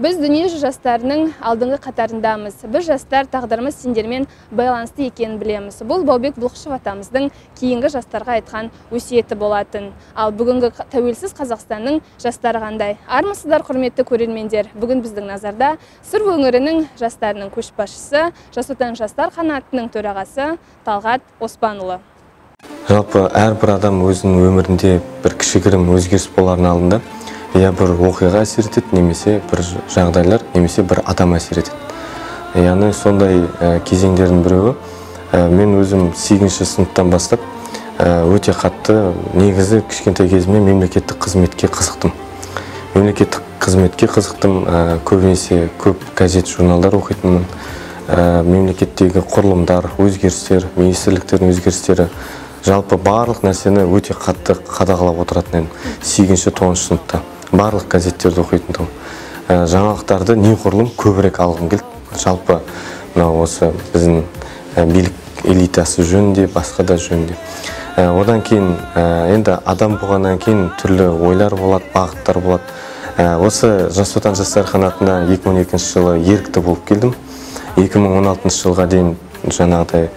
Біз дүниежүзі жастарының алдыңғы қатарындамыз. Біз жастар тағдырымыз сендермен байланысты екенін білеміз. Бұл Баубек Бұлқышев атамыздың кейінгі жастарға айтқан өсиеті болатын. Ал бүгінгі тәуелсіз Қазақстанның жастары қандай? Армысыздар, құрметті көрермендер. Бүгін біздің назарда Сыр өңірінің жастарының көшбасшысы, Жас Отан жастар қанатының төрағасы Талғат Оспанұлы. Жалпы әрбір адам өзінің өмірінде бір кішігірім өзгеріс болардың алдында я бір оқиға әсер етеді, немесе бір жағдайлар, немесе бір адам әсер етеді. Яғни сондай кезеңдердің біреуі, мен өзім 8-ші сыныптан бастап өте қатты, негізі кішкентай кезімнен мемлекеттік қызметке қызықтым. Мемлекеттік қызметке қызықтым, көбінесе көп газет, журналдар оқитынмын. Мемлекеттегі құрылымдар, өзгерістер, министрліктердің өзгерістері, жалпы барлық нәрсені өте қатты қадағалап отыратын едім. 8-ші, 9-шы сыныпта барлық газеттерді оқитын тұғым. Жаңалықтарды неғұрлым көбірек алғым келді. Жалпы мынау осы біздің билік элитасы жөнінде, басқа да жөнінде. Одан кейін енді адам болғаннан кейін түрлі ойлар болады, бағыттар болады. Осы Жас Отан жастар қанатына 2012 жылы ерікті болып келдім. 2016 жылға дейін жаңағыдай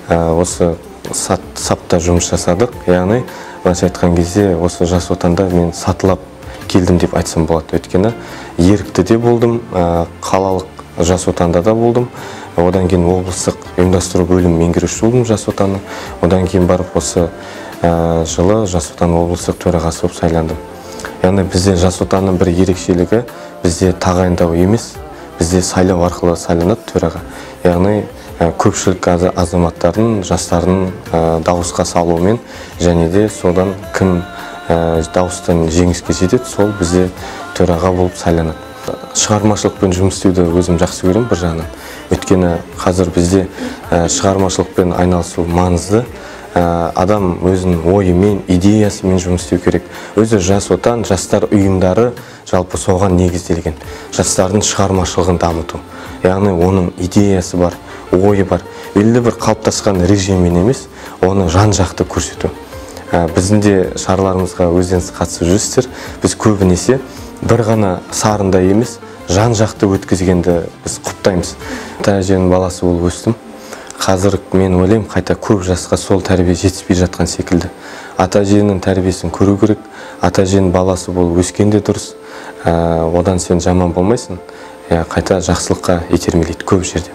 осы сапта жұмыс жасадық. Яғни, былайша айтқан кезде, осы Жас Отанда мен сатылап келдім деп айтсам болады. Өйткені ерікті де болдым, қалалық Жас Отанда да болдым. Одан кейін облыстық ұйымдастыру бөлімі меңгерушісі болдым Жас Отанның. Одан кейін барып осы жылы Жас Отан облыстық төрағасы болып сайландым. Яғни бізде Жас Отанның бір ерекшелігі, бізде тағайындау емес, бізде сайлау арқылы сайланады төраға. Яғни көпшілік азаматтардың, жастардың дауысқа салуымен және де содан кім дауыстан жеңіске жетеді, сол бізде төраға болып сайланады. Шығармашылықпен жұмыс істеуді өзім жақсы көремін бір жағынан. Өйткені қазір бізде шығармашылықпен айналысу маңызды. Адам өзінің ойымен, идеясымен жұмыс істеу керек. Өзі Жас Отан, жастар ұйымдары жалпы соған негізделген. Жастардың шығармашылығын дамыту. Яғни оның идеясы бар, ойы бар. Белгілі бір қалыптасқан режиммен емес, оны жан-жақты көрсету. Біздің де шараларымызға өздеріңіз қатысып жүрсіздер. Біз көбінесе бір ғана сарында емес, жан-жақты өткізгенді біз құптаймыз. Ата-әженің баласы болып өстім. Қазір мен ойлаймын, қайта көп жасқа сол тәрбие жетіспей жатқан секілді. Ата-әженің тәрбиесін көру керек. Ата-әженің баласы болып өскен де дұрыс. Одан сен жаман болмайсың, қайта жақсылыққа итермелейді көп жерде.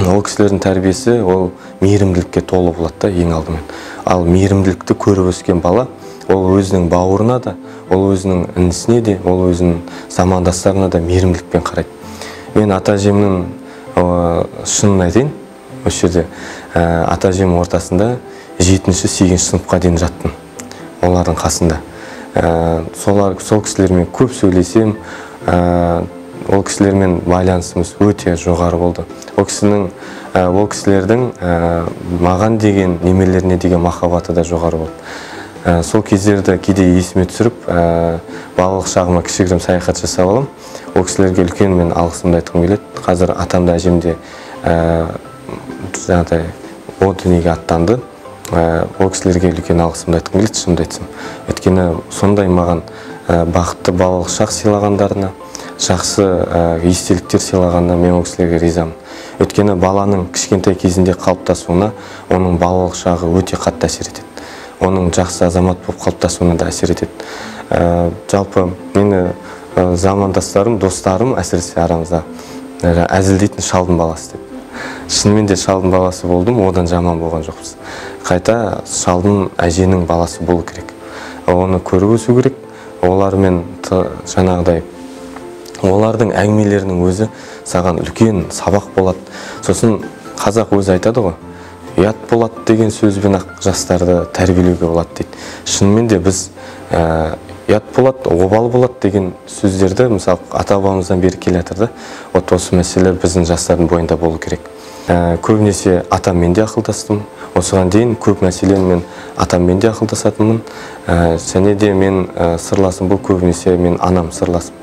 Ол кісілердің тәрбиесі, ол мейірімділікке толы болады да ең алдымен. Ал мейірімділікті көріп өскен бала, ол өзінің бауырына да, ол өзінің інісіне де, ол өзінің замандастарына да мейірімділікпен қарайды. Мен ата-әжемнің, шынын айтайын, осы жерде ата-әжем ортасында 7-ші, 8-ші сыныпқа дейін жаттым. Олардың қасында. Сол кісілермен көп сөйлесем, ол кісілермен байланысымыз өте жоғары болды. Ол кісілердің маған деген, немерелеріне деген махаббаты да жоғары болды. Сол кездерді кейде есіме түсіріп, балалық шағыма кішігірім саяхат жасап аламын. Ол кісілерге үлкен мен алғысымды айтқым келеді. Қазір атам да әжем де жаңағыдай о дүниеге аттанды. Ол кісілерге үлкен алғысымды айтқым келеді, шынымды айтсам. Өйткені сондай маған бақытты балалық шақ сыйлағандарына, жақсы естеліктер сыйлағанына мен ол кісілерге ризамын. Өйткені баланың кішкентай кезінде қалыптасуына оның балалық шағы өте қатты әсер етеді. Оның жақсы азамат болып қалыптасуына да әсер етеді. Жалпы мені замандастарым, достарым, әсіресе арамызда әзілдейтін шалдың баласы деп. Шынымен де шалдың баласы болдым, одан жаман болған жоқпыз. Қайта шалдың әженің баласы болу керек. Оны көріп өсу керек. Олармен жаңағыдай олардың әңгімелерінің өзі саған үлкен сабақ болады. Сосын қазақ өзі айтады ғой, ұят болады деген сөзбен ақ жастарды тәрбиелеуге болады дейді. Шынымен де біз ұят болады, обал болады деген сөздерді мысалы ата-бабамыздан бері келе жатыр да. Вот осы мәселелер біздің жастардың бойында болу керек. Көбінесе атаммен де ақылдастым. Осыған дейін көп мәселені мен атаммен де ақылдасатынмын. Және де мен сырласым, бұл көбінесе мен анам сырласым.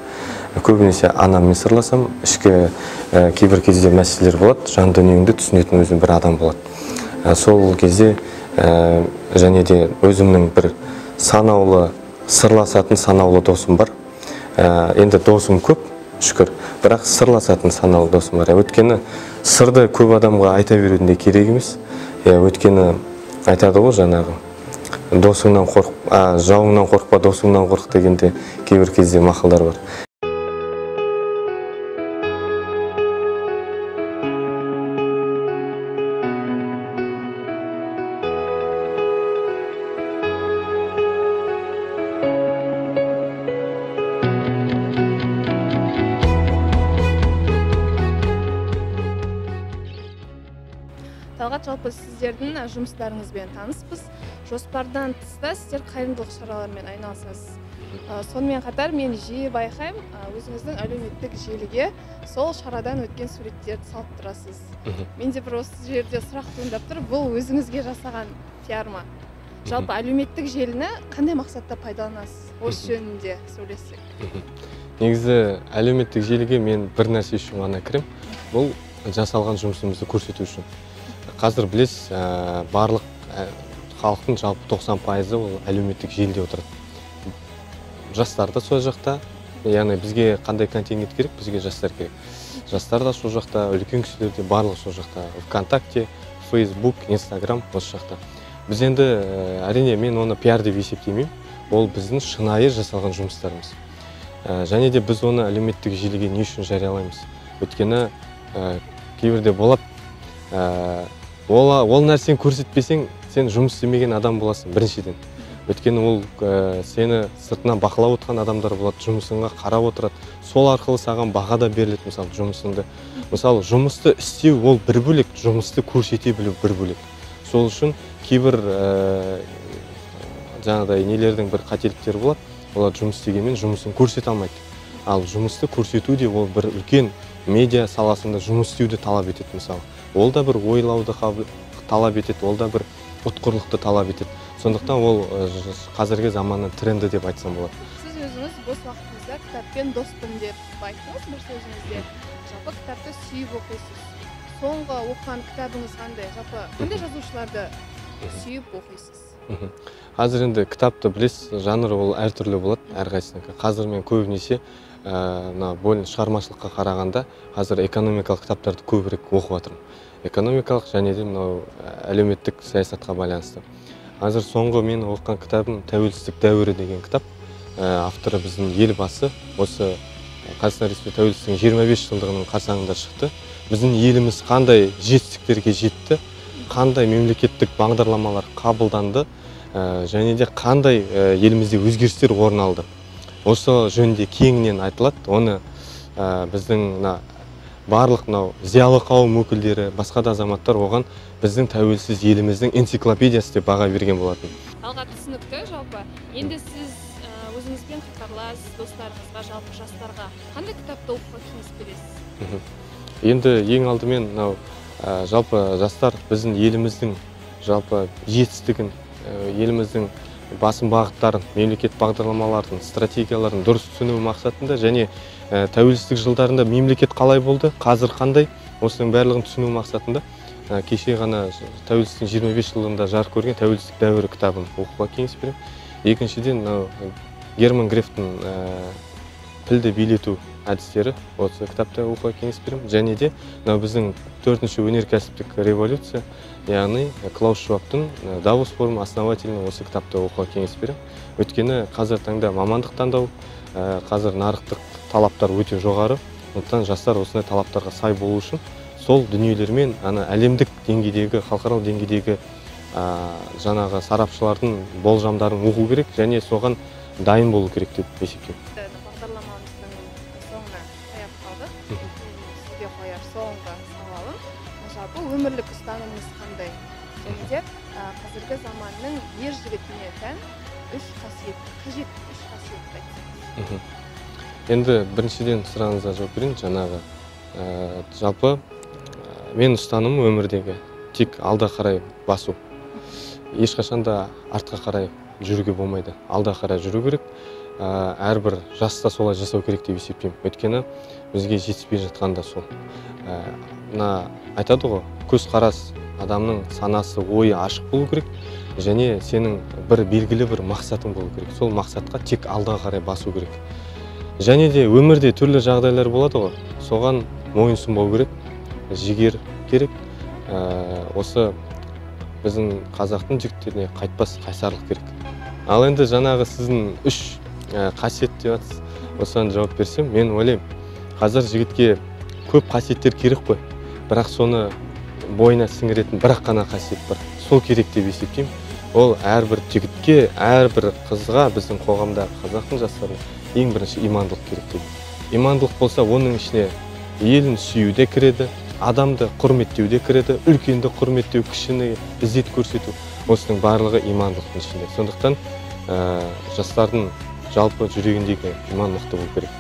Көбінесе анаммен сырласам, ішкі кейбір кезде мәселелер болады, жан дүниеңді түсінетін өзім бір адам болады. Сол кезде және де өзімнің бір санаулы сырласатын санаулы досым бар. Енді досым көп, шүкір. Бірақ сырласатын саналы досым бар. Өйткені сырды көп адамға айта берудің де керек емес. Өйткені айтады ғой жаңағы, досыңнан қорқ, жауыңнан қорықпа, досыңнан қорқ дегенде кейбір кезде мақалдар бар. Талғат, жалпы сіздердің жұмыстарыңызбен таныспыз. Жоспардан тыста сіздер қайырымдылық шараларымен айналысасыз. Сонымен қатар мен жиі байқаймын, өзіңіздің әлеуметтік желіге сол шарадан өткен суреттерді салып тұрасыз. Менде бір осы жерде сұрақ туындап тұр, бұл өзіңізге жасаған пиар ма? Жалпы әлеуметтік желіні қандай мақсатта пайдаланасыз? Осы жөнінде сөйлессек. Негізі әлеуметтік желіге мен бір нәрсе үшін ғана кірем. Бұл жасалған жұмысымызды көрсету үшін. Қазір білесіз, барлық халықтың жалпы 90% ол әлеуметтік желіде отырады. Жастар да сол жақта, яғни бізге қандай контингент керек, бізге жастар керек. Жастар да сол жақта, үлкен кісілер де барлығы сол жақта. ВКонтакте, Facebook, Instagram осы жақта. Біз енді, әрине, мен оны пиар деп есептемеймін. Ол біздің шынайы жасалған жұмыстарымыз. Және де біз оны әлеуметтік желіге не үшін жариялаймыз? Өйткені кейбірде болады, ол нәрсені көрсетпесең, сен жұмыс істемеген адам боласың біріншіден. Өйткені ол сені сыртынан бақылап отырған адамдар болады, жұмысыңа қарап отырады. Сол арқылы саған баға да беріледі, мысалы, жұмысыңды. Мысалы, жұмысты істеу ол бір бөлек, жұмысты көрсете білу бір бөлек. Сол үшін кейбір жаңағыдай нелердің бір қателіктері болады, олар жұмыс істегенмен жұмысын көрсете алмайды. Ал жұмысты көрсету де ол бір үлкен медиа саласында жұмыс істеуді талап етеді, мысалы. Ол да бір ойлауды талап етеді, ол да бір ұтқырлықты талап етеді. Сондықтан ол қазіргі заманның тренді деп айтсам болады. Сіз өзіңіз бос уақытыңызда кітаппен доспын деп айттыңыз бір сөзіңізде. Жалпы кітапты сүйіп оқисыз. Соңғы оқыған кітабыңыз қандай? Жалпы қандай жазушыларды сүйіп оқисыз? Қазір енді кітапты білесіз, жанры ол әртүрлі болады, әрқайсысынікі. Қазір мен көбінесе мына шығармашылыққа қарағанда қазір экономикалық кітаптарды көбірек оқып жатырмын. Экономикалық және де мынау әлеуметтік саясатқа байланысты. Қазір соңғы мен оқыған кітабым «Тәуелсіздік дәуірі» деген кітап. Авторы біздің Елбасы. Осы Қазақстан Республикасы тәуелсіздігінің 25 жылдығының қарсаңында шықты. Біздің еліміз қандай жетістіктерге жетті, қандай мемлекеттік бағдарламалар қабылданды, және де қандай елімізде өзгерістер орын алды. Осы жөнінде кеңінен айтылады. Оны біздің барлық мынау зиялы қауым өкілдері, басқа да азаматтар оған біздің тәуелсіз еліміздің энциклопедиясы деп баға берген болатын. Талғат, түсінікті жалпы. Енді сіз өзіңізбен қатарлас достарыңызға, жалпы жастарға қандай кітапты оқуға кеңес бересіз? Енді ең алдымен мынау жалпы жастар біздің еліміздің жалпы жетістігін, еліміздің басым бағыттарын, мемлекет бағдарламаларын, стратегияларын дұрыс түсіну мақсатында және тәуелсіздік жылдарында мемлекет қалай болды, қазір қандай, осының барлығын түсіну мақсатында кеше ғана тәуелсіздіктің 25 жылында жарық көрген «Тәуелсіздік дәуірі» кітабын оқуға кеңес беремін. Екіншіден, Герман Грефтің «Пілді билету әдістері», осы кітапты оқуға кеңес беремін. Және де біздің 4-ші өнеркәсіптік революция, яғни Клаус Швабтың Давос форумы основателінің осы кітапты оқуға кеңес беремін. Өйткені қазір таңда мамандық таңдау, қазір нарықтық талаптар өте жоғары, сондықтан жастар осындай талаптарға сай болу үшін сол дүниелермен ана әлемдік деңгейдегі, халықаралық деңгейдегі жаңағы сарапшылардың болжамдарын оқу керек және соған дайын болу керек деп есептеймін. Бағдарламамыздың соңына таяп қалдық. Сізге қояр соңғы сауалым, жалпы өмірлік ұстанымыңыз қандай? Және де қазіргі заманның ер жігітіне тән үш қасиет, қажет үш қасиетті айтсаңыз. Енді біріншіден сұрағыңызға жауап берейін. Жаңағы жалпы мен ұстанымым өмірдегі тек алда қарай басу. Ешқашан да артқа қарай жүруге болмайды. Алда қарай жүру керек. Әрбір жаста солай жасау керек деп есептеймін. Өйткені бізге жетіспей жатқан да сол. Мына айтады ғой, көзқарас адамның санасы, ойы ашық болу керек және сенің бір белгілі бір мақсатың болу керек. Сол мақсатқа тек алда қарай басу керек. Және де өмірде түрлі жағдайлар болады ғой, соған мойынсұнбау керек, жігер керек. Осы біздің қазақтың жігіттеріне қайтпас қайсарлық керек. Ал енді жаңағы сіздің 3 қасиет деп жатсыз, осыған жауап берсем, мен ойлаймын, қазір жігітке көп қасиеттер керек қой, бірақ соны бойына сіңіретін бір қана қасиет бар, сол керек деп есептеймін. Ол әрбір жігітке, әрбір қызға, біздің қоғамда қазақтың жастарына ең бірінші имандылық керек деп. Имандылық болса, оның ішіне елін сүю де кіреді, адамды құрметтеу де кіреді, үлкенді құрметтеу, кішіні ізет көрсету, осының барлығы имандылықтың ішінде. Сондықтан жастардың жалпы жүрегіндегі иман мықты болу керек.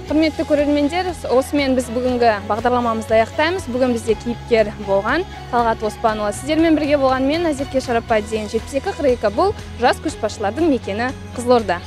Құрметті көрермендер, осымен біз бүгінгі бағдарламамызды аяқтаймыз. Бүгін бізде кейіпкер болған Талғат Оспанұлы. Сіздермен бірге болған мен, Назерке Шарападин. 72 42 бұл жас көшбасшылардың мекені Қызылорда.